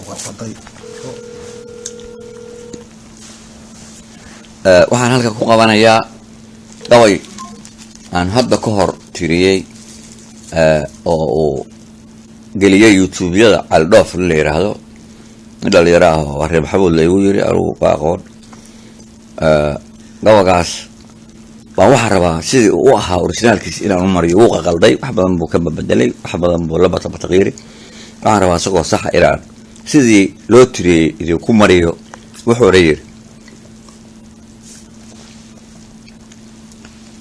Ugarsaday. Waxaan halka ku qabanayaa gabay aan hadda ka hor tiriyey oo uu geliyey youtube-yada Calidhoof la yidhaahdo, nin dhalinyaro ah oo reer Maxamuud laygu yiri, anugu ka aqoon. Gabagaas baan waxaan rabaa sidii uu u ahaa originaalkiis inaan u mariyo. Wuu qaqalday, wax badan buu ka babedelay, wax badan buu la batabataqyiiri. Waxaan rabaa isagoo saxa inaan sidii loo tiriyey idinku mariyo. Wuxuuna yiri: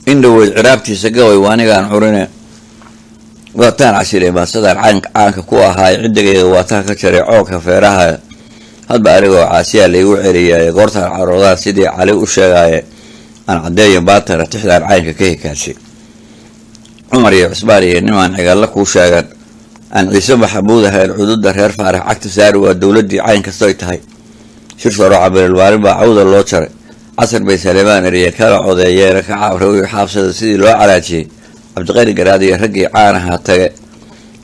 In dhaweyd ciraabtiisa gabay waa anigaan curine, waataan casilay maasadaan caanka ku ahaay, ciddigayga waataan ka jaray coonka feeraha, hadba anigoo caasiyaa laygu celiyaaye, goortaan caroodaan sidii Cali u sheegaaye, aan caddeeyo baatana tixdaan caynka ka hikaashay. Cumar iyo Cusmaan iyo nimaan cigalla kuu sheegan aan Ciise Maxamuud ahayn, cududa reer Faarax cagta saari waa dowladdii cayn kastoy tahay. Shir soro cabiral maalin baa cawda loo jaray, casar bay Salemaan eriye kala codeeyeena ka cabrawi xaabsada sidii loo calaajiyey. Cabdiqani Garaad iyo raggii caanaha tage,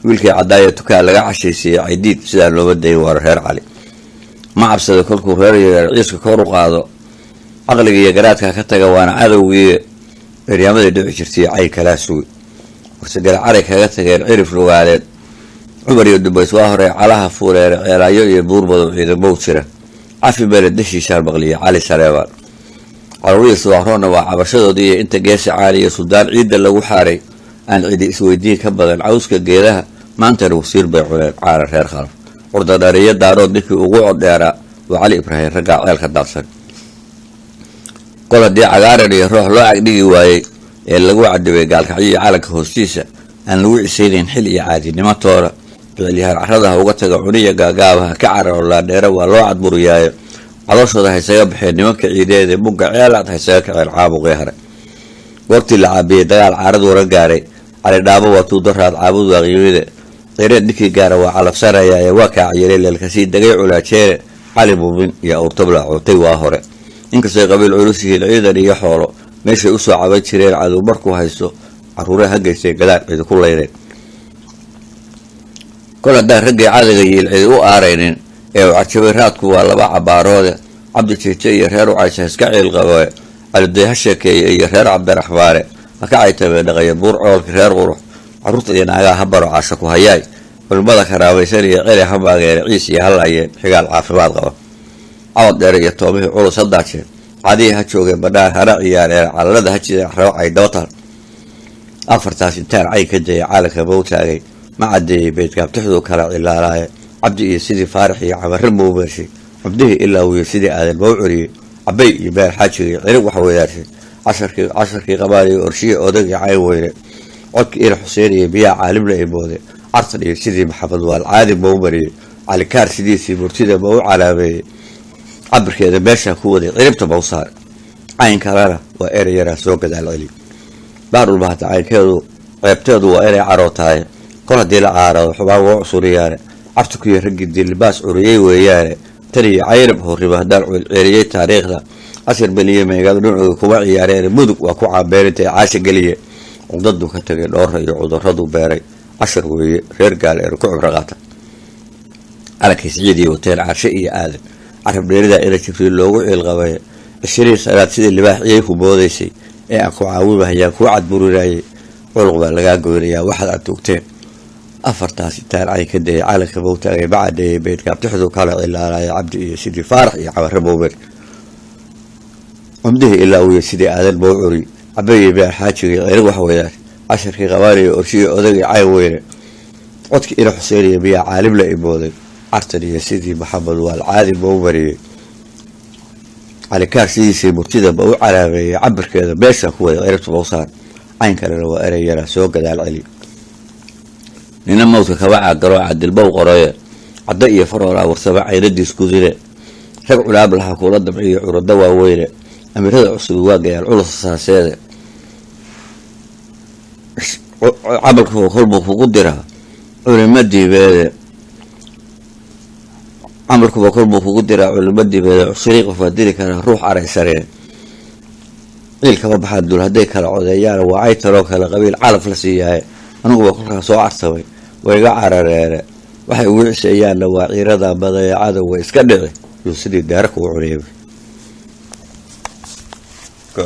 wiilkii caddaaya tukaan laga cashaysiiyey, Caydiid sidaa looma dayin waaro. Reer Cali ma cabsado kolkuu reer yareer ciiska kor u qaado, caqliga iyo garaadka ka taga waana cadowgii eryaamadii dhici jirtay cayn kalaa sugi warsagale caray kaga tageen cirif lugaaleed. Cumar iyo Dubays waa hore calaha fuuleere, Ceelaayo iyo Buurmadow ciidamow jira, cafi bele dashiishaan maqliya Cali Saleebaan. Caruurihii subaxroonna waa cabashadoodii iyo inta geesa caaliya suldaan ciidda lagu xaaray aan cidi isweydiin ka badan cawska geedaha. Maantana wasiir bay cuneen caana reer Khalaf, curdadhariyo Daarood ninkii ugu coddheeraa waa Cali Ibraahim, raggaa ceelka daadsan. Kol haddii cagaaran iyo roox loo cagdhigi waayey ee lagu cadibay gaalkacyo iyo calanka hoostiisa aan lagu cisaynayn xil iyo caadinimo toona, ficilyahaan carrada ha uga taga cuniya gaagaabaha ka cararo laadheere waa loo cadburiyaayo, calooshooda haysaga baxeen nimanka ciideede, bugga ceelaad haysaga kaceen caabuqii hare. Goortii la caabiyey dagaal caarad wara gaaray, Cali Dhaabo waa tuudaraad caabud waaqyimide, cireed ninkii gaara waa calafsanayaaye, waa kaaciyelay leelkasii degay culaajeene. Cali Muumin iyo Awrtabla cootay waa hore, inkastay qabiil culus yihiin ciidan iyo xoolo meeshay usoo caban jireen, cadow markuu haysto caruure ha geystay gadaal cidi ku laydeen. Kol haddaan raggii cadaga yiil cidi u aaraynin ee u cajabay raadku waa laba cabaaroode, Cabdi Jeeje iyo reer Ucaysa iska ciil qabe, Caliday ha sheekeeye iyo reer Cabdiraxmaane ha ka caytamee dhaqaya buur coolka reer Qurux, carruurta iyo naagaha ha baro caasha ku hayaay, culimmada karaamaysan iyo celi ha maageene, ciis iyo halaayeen xigaal caafimaad qaba. Cawad dheere iyo toomihii culus ha daajeen, cadihii ha joogeen badhaan hana ciyaareen, calalada ha jideen rabo ay dabataan. Afartaas intaan cayn ka dayay caalanka mau taagay, ma caddeeyey beydkaabtixduu kala cilaalaaye, Cabdi iyo sidii Faarax iyo Camarre mau meershay, Cabdihii ilaa wiyo sidii Aadan mau curiyey, Cabay iyo Beer Xaajiga iyo cirib wax weydaashay, casharkii qabaaliyo orshiya odagii cayn weyne, codkii ina Xuseen iyo biyaha caalimla ay moode, Cartan iyo sidii Maxamed waal caadi mau mariyey, Calikaar sidiisii murtida ma u calaameeyey, cabirkeeda meeshaa ku waday ciribta mau saaray. Cayn kalena waa erey yaraa soo gadaal celi baarulbahata, caynkeedu ceebteedu waa inay carootahay, kol haddii la caarado xubaan waa cusuriyaane, cartukiyo raggii dilibaas curiyey weeyaane. Tan iyo Caynab horriba haddaan celceliyey taariikhda, cashar beliye meegaad dhinacooda kuma ciyaareen, Mudug waa ku caabeenintay caasha geliye, cudaduu ka tagay dhoora iyo cudurraduu beeray cashar weeye reer gaal eer ku cibro qaata. Calankii Siciid iyo wateen Carshe iyo Aadan, carab dheeridaa ina Jibriil loogu ciilqabay, 20 sanaad sidii libaax ciyay ku moodaysay ee aan ku caawimahayaan kuu cadburinayay, culuq baa lagaa goynayaa waxaad aad tuugteen. Afartaas intaan cayn ka dayay calanka mawtaagay, ma caddeeyey beydkaabtixduu kala cilaalaya, Cabdi iyo sidii Faarax iyo Cabarre mowmer, cumdihii ilaa wiyo sidii Aadan mau curiy, Cabayi Beer Xaajiga iyo cirig wax weydaan, casharkii qabaaniyo orshiyo odagii cayn weyne, codkii ina Xuseen iyo biyaa caalimla imooday, Cartan iyo sidii Maxamed waal caadi mau mariyey, Calikaar sidiisii murtida ma u calaameeyey, cabirkeeda meesha ku waday ciribta mau saar. Cayn kalena waa erey yaraa soo gadaal celi. Nina mawdka kama caagalo cadilbow qoraye, caddo iyo faroolaa warsama caynadiis gudine, rag culaab laha kuula damciyo curado waaweyne, amiirada cusubi waa gayaal culus saaseede, camalku kolbuu kugu diraa culimo diibeede, camalkuba kolbuu kugu diraa culimo diibeede, cusrii qof waa dili karaa ruux araysanee, ciil kama baxaan dul hadday kala codeeyaan, waa cay taloo kale qabiil calaf la siiyaaye, aniguba kolkaa soo carsamay waa iga carareere. Waxay ugu ciseeyaanna waa ciirada badaya cadowga iska dhici yuu sidii daara kugu cunaya. Go.